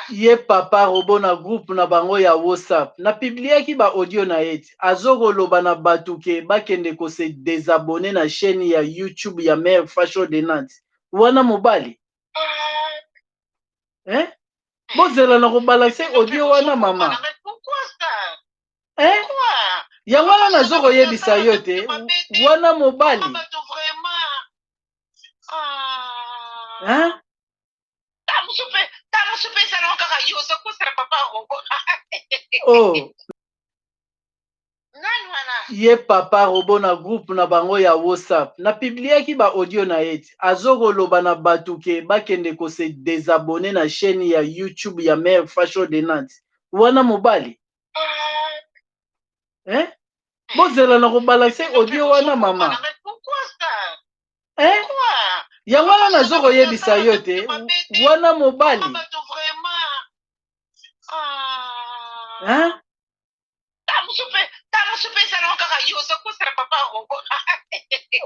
Ye papa robot na groupe na bango ya whatsapp na publiaki ba audio na ye ti azo koloba na batu ke bakende ko se desabonner na chaine ya youtube ya mère fasho de Nantes wana mobali hein bozela na kobalakise audio wana mama hein yango wana nazo koyebisa yo te wana mobali hein oh ye papa robo na groupe na bango ya whatsapp na publiaki ba audio na ye ti azo koloba na batu ke bakende ko se desabonner na chaine ya youtube ya mère fasho de Nantes wana mobali hein bozela na kobalakise audio wana mama hein yango wana nazo koyebisa yo te wana mobali hein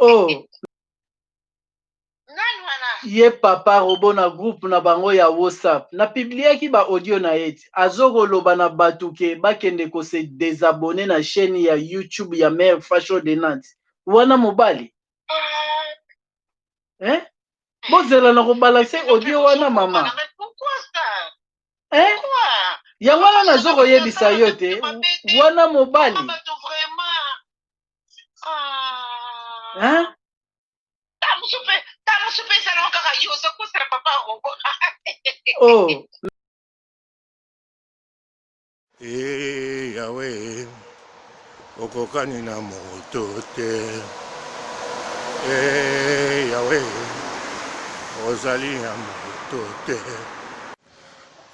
oh ye papa robo na groupe na bango ya whatsapp na publiaki ba audio na ye ti azo koloba na batu ke bakende ko se desabonner na chaine ya youtube ya mère fasho de Nantes wana mobali hein bozela na kobalakise audio wana mama hein yango wana nazo koyebisa yo te wana mobali hein oh Ee Yawe, okokani na moto te. Ee Yawe, ozali na moto te.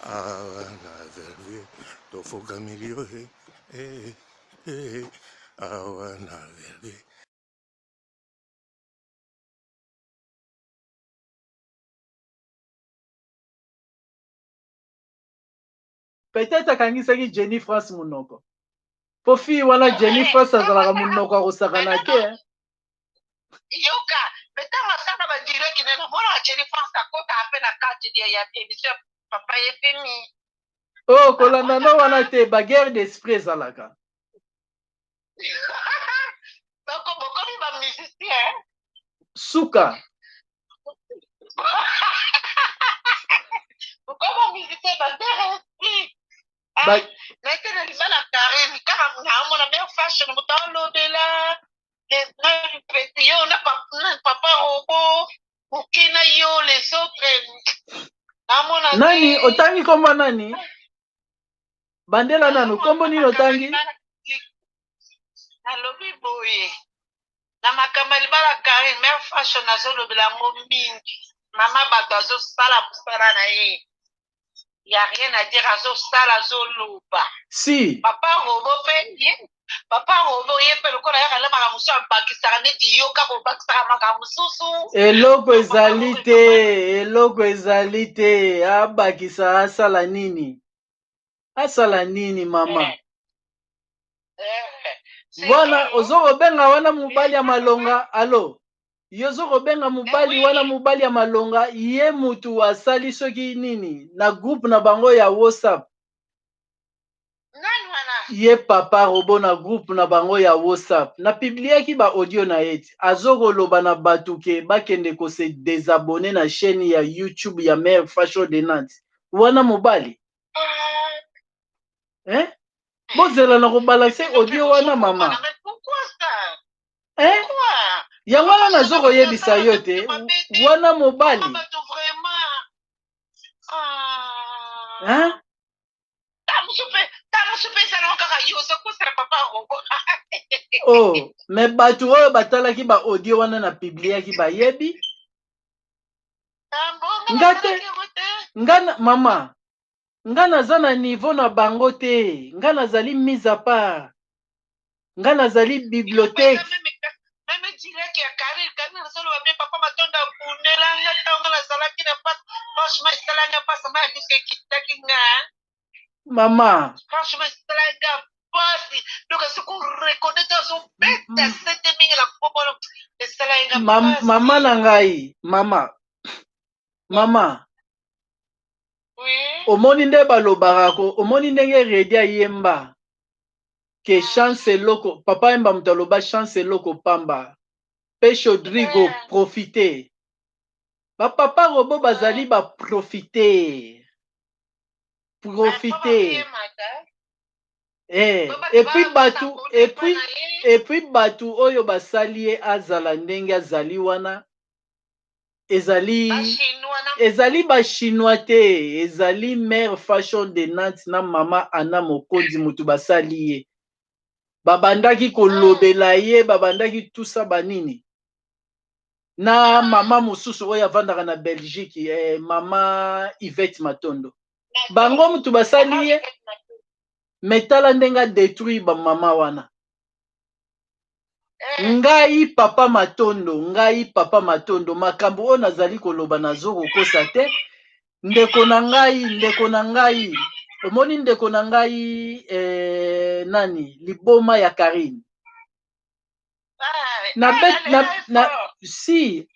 Awa na Verviers tofukameli yo eh, eh, awa na Verviers. Peut-être akangisaki Jenny France munoko. Po fille wana Jenny France azalaka munoko ya kosakana te. Hein. Yoka, mais tango asaka ba direct ne namonaka Jenny France akota pe na kati ya émission papa Efemi. Oh, kolanda no wana te, ba guerre d'esprit ezalaka. Bako bokomi ba musicien. Suka. Bokomi musicien ba guerre esprit. Ba... Naite na libala Karine kaka naomona mère fashion moto alobela yo na papa robo moke na yo les autres namona nani otangi kombo nani bandela nanu kombo nini otangi nalobi boye na makambo ya libala Karine mère fashion azolobela yango mingi mama bato azosala mosala na ye ya rien à dire azosala azoloba si papa robo mpe ye papa robo ye mpe lokola yaka na makambo mosusu abakisaka neti yo kaka obakisaka makambo mosusu eloko ezali te eloko ezali te abakisa asala nini asala nini mama eh. Eh. Wana ozo kobenga wana mobali ya malonga alo yo ozo kobenga mobali eh, wana mobali ya malonga ye mutu asali soki nini na groupe na bango ya whatsapp nani wana ye papa robo na groupe na bango ya whatsapp na publiaki ba audio na ye ti azo koloba na batu ke bakende ko se desabonner na chaine ya youtube ya mère fasho de Nantes wana mobali hein bozela na kobalakise audio wana mama hein yango wana nazo koyebisa yo te wana mobali hein oh mais bato oyo batalaki ba audio wana na publiaki bayebi nga te nga mama Nga naza na niveau na bango te nga nazali mise à part nga nazali bibliothèque. Meme direct ya Karine, Karine azoloba bien papa Matondo abundela nga ntango nga nazalaki na pasi, franchement esala nga pasi, mayi ya miso ekitaki nga. Mama. Franchement esala nga pasi, donc soki reconnaître azobeta sete mingi na kombo esala nga pasi. Mama na ngai, mama. Mama. Oui. Omoni nde balobaka ko, omoni ndenge Redi ayemba ke chance eloko, papa yemba moto aloba chance eloko pamba. Pe Rodrigo profite. Ba papa robot bazali ba profiter. Profiter. Eh, et puis batu et puis batu oyo basali ye azala ndenge azali wana, ezali bachinois te, ezali mère Fashion de Nantes na mama Ana Mokonzi mutu basali ye. Babandaki kolobela ye, babandaki tusa banini na mama mosusu oyo avandaka na Belgique, mama Yvette Matondo. Bango mutu basali ye, me tala ndenge adétruire bamama wana. Ngai papa Matondo, ngai papa Matondo, makambo oyo nazali koloba nazokokosa te. Ndeko na ngai, ndeko na ngai, omoni ndeko na ngai, nani, liboma ya Karine na, bet, na, na, si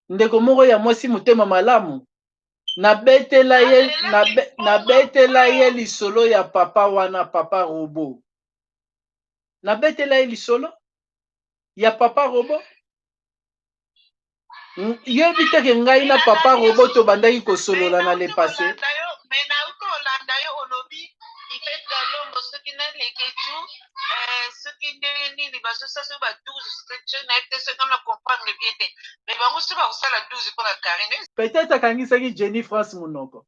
ndeko moko ya mwasi motema malamu, nabetela ye, nabetela ye lisolo ya papa wana, papa robot. Nabetela ye lisolo ya papa robot. Yebi teke ngai na papa robot tobandaki kosolola na le passé. Mais nauti olanda yo, olobi Ivete Kalombo soki naleketu, soki ndenge nini bazosala, soki ba 12, nayebi te soki na comprendre bien te, mais bango soki bakosala 12 mpona Karine. Peut-être akangisaki Jenny France monoko,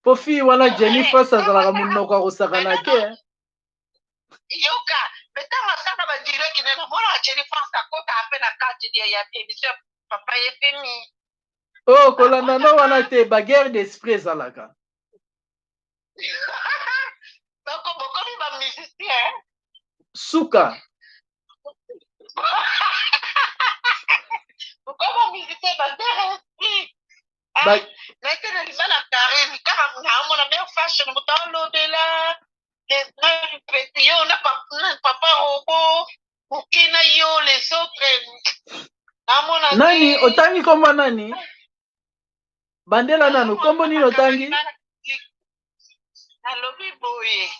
po fille wana Jenny France azalaka monoko akosakana te. Yoka, mais ntango asala badirect ne, namonaka Jenny France akotaka mpe na kati ya émission ya papa Yefemi. Oh, kolanda no wana te, baguerre d'esprit ezalaka. Bokomi bamusicien. Suka. Bokomi bamusicien, baguerre esprit. Naete na libala Karine, kaka naomona mare Fashion moto alobela yo na papa robot moke na yo, les autres namona. Nani otangi? Kombo nani? Bandela nanu, kombo nini otangi? Nalobi boye,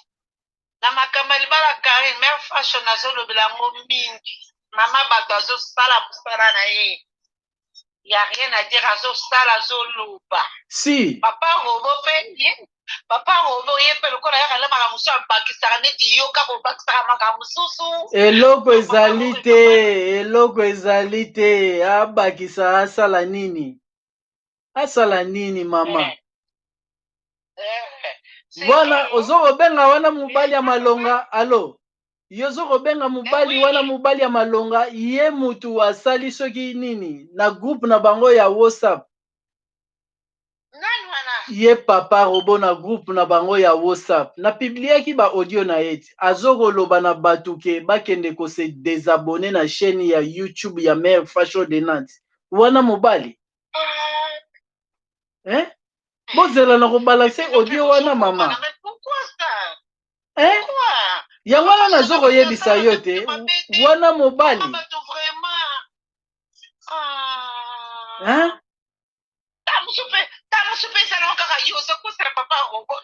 na makambo ya libala Karine, mare Fashion azolobela yango mingi. Mama bato azosala mosala na ye, ya rien à dire, azosala, azoloba. Si. Papa robo mpe ye, papa robo ye mpe lokola yaka na makambo mosusu abakisaka, neti yo kaka obakisaka makambo mosusu. Eloko ezali te, eloko ezali te. Abakisa, asala nini? Asala nini, mama? Wana ozo kobenga wana mobali ya malonga? Alo, yo ozo kobenga mobali wana mobali ya malonga? Ye mutu asali soki nini na groupe na bango ya WhatsApp. Nani wana? Ye papa robot, na groupe na bango ya WhatsApp, napubliaki ba audio na ye ti azokoloba na bato ke bakende kose désabonner na chaîne ya YouTube ya mare Fashion de Nantes. Wana mobali, hein? Bozela na kobalakisa audio wana, mama. Mais pourquoi ça? Hein? Pourquoi? Yango wana nazo koyebisa yo te, wana mobali. Bato vraiment, ah. Hein? Ta mosu mpe ezalaka kaka yo ozokosela papa robot.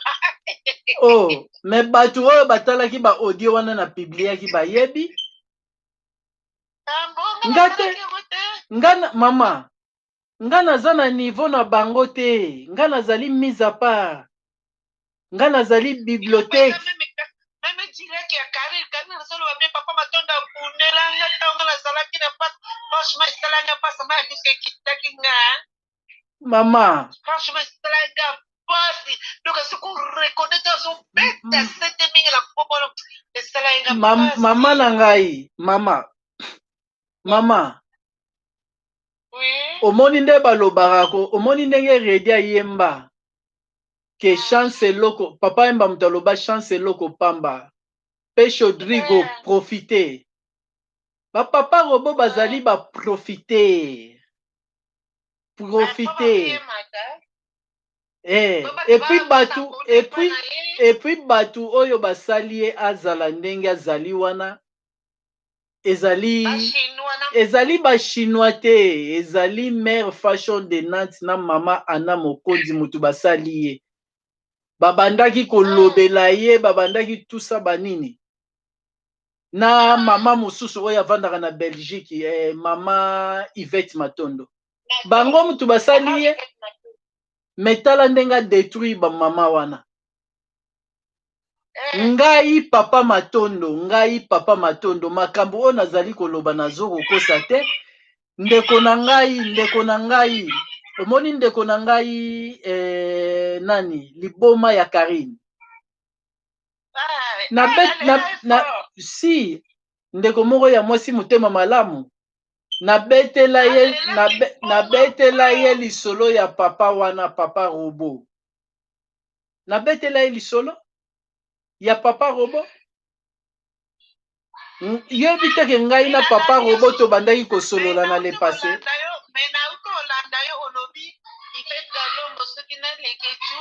Oh, mais bato oyo batalaki ba audio wana na publiaki bayebi. Nga te. Nga na, mama, nga naza na niveau na bango te. Nga nazali mise à part, nga nazali bibliothèque. Même direct ya Karine, Karine azoloba bien, papa Matonda abundelanga ntango nazalaki na pasi. Franchement esalanga mpasi, ma ya miso ekitaki nga. Mama. Franchement esalanga mpasi, donc soki oreconnaître, azobeta sete mingi na kombono, esalanga mpasi. Mama na ngai, mama, mama. Oui. Omoni nde balobaka ko, omoni ndenge Redi ayemba ke chance eloko, papa yemba moto aloba chance eloko pamba, mpe Rodrigo profite. Bapapa robot bazali baprofiter, profiter. Et puis bato et puis bato oyo basali ye azala ndenge azali wana, ezali bachinois te, ezali mare Fashion de Nantes na mama Ana Mokonzi mutu basali ye. Babandaki kolobela ye, babandaki tusa banini na mama mosusu oyo avandaka na Belgique, mama Yvette Matondo. Bango mutu basali ye, me tala ndenge adétruire bamama wana. Ngai papa Matondo, ngai papa Matondo, makambo oyo nazali koloba nazokokosa te. Ndeko na ngai, ndeko na ngai, omoni ndeko na ngai, nani, liboma ya Karine na, bet, na, na, si ndeko moko ya mwasi motema malamu, nabetela ye, nabetela ye lisolo ya papa wana, papa Robo. Nabetela ye lisolo ya papa Robo. Yebi teke ngai na papa Robo tobandaki kosolola na le passé. Mais nauti olanda yo, olobi Ivete Kalombo soki naleketu,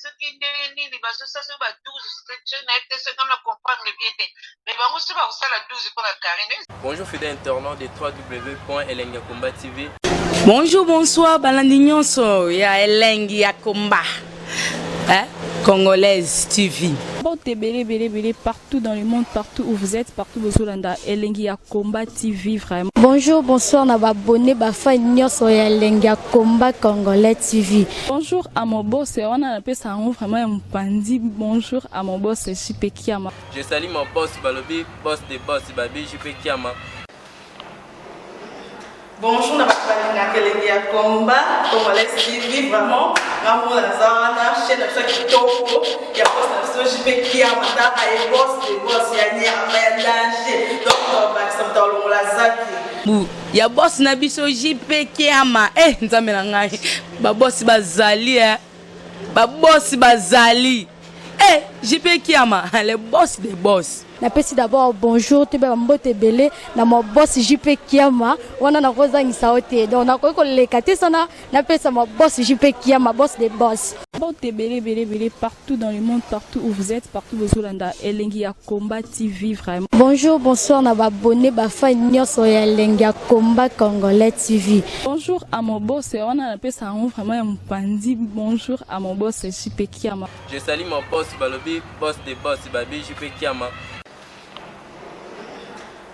soki ndenge nini bazosala, soki ba 12, nayebi te soki na comprendre bien te, mais bango soki bakosala 12 mpona Karine. Bonjour fidèles internautes de www.elengiyakomba TV. Bonjour, bonsoir, balandi nyonso ya Elengi ya Komba, hein? Congolaise TV. Mbote ebele ebele ebele partout dans le monde, partout où vous êtes, partout bozolanda Elengi ya Combat TV vraiment. Bonjour, bonsoir na babone, bafan nyonso ya Elengi ya Combat Congolais TV. Bonjour à mon boss, wana napesa yango vraiment ya mopandi. Bonjour à mon boss JP Kiama. Je salue mon boss Balobi, boss des boss, Babi JP Kiama. Bonjour na bato balingaka Elengi ya Combat Congolais TV. Vraiment, ngambo naza wana, chaîne na biso ya kitoko ya boss na biso JP Kiama. Taka ye, boss de boss ya nyama ya danger. Donc bakisa moto alongola zaki. Bu ya boss na biso JP Kiama. Nzambe na ngai, babosi bazali, babosi bazali. JP Kiama, le boss des boss. Napesi d'abord bonjour, toyeba mbote ebele na ma boss JP Kiama. Wana nakozangisa yo te, donc nakoki koleka te sana napesa ma boss JP Kiama, boss de boss. Mbote ebele ebele ebele partout dans le monde, partout où vous êtes, partout bozolanda Elengi ya Combat TV vraiment. Bonjour, bonsoir na babone, bafan nyonso ya Elengi ya Combat Congolais TV. Bonjour à mon boss, wana napesa yango vraiment ya mopandi. Bonjour à mon boss JP Kiama. Je salue mon boss Balobi, boss des boss, Babi JP Kiama.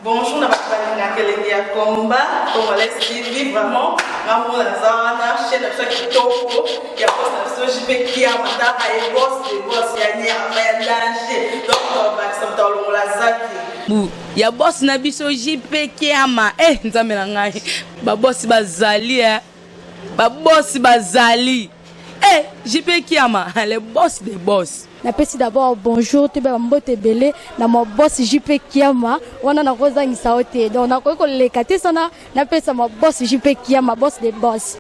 Bonjour na bato balingaka Elengi ya Combat Congolais TV. Vraiment, ngambo naza wana, chaîne na biso ya kitoko ya boss na biso JP Kiama. Taka ye, boss de boss ya nyama ya danger. Donc bakisa moto alongola zaki. Bu ya boss na biso JP Kiama. Nzambe na ngai, babosi bazali, babosi bazali. JP Kiama, le boss des boss. Napesi d'abord bonjour, toyeba mbote ebele na ma boss JP Kiama. Wana nakozangisa yo te, donc nakoki koleka te sana napesa ma boss JP Kiama, boss de boss.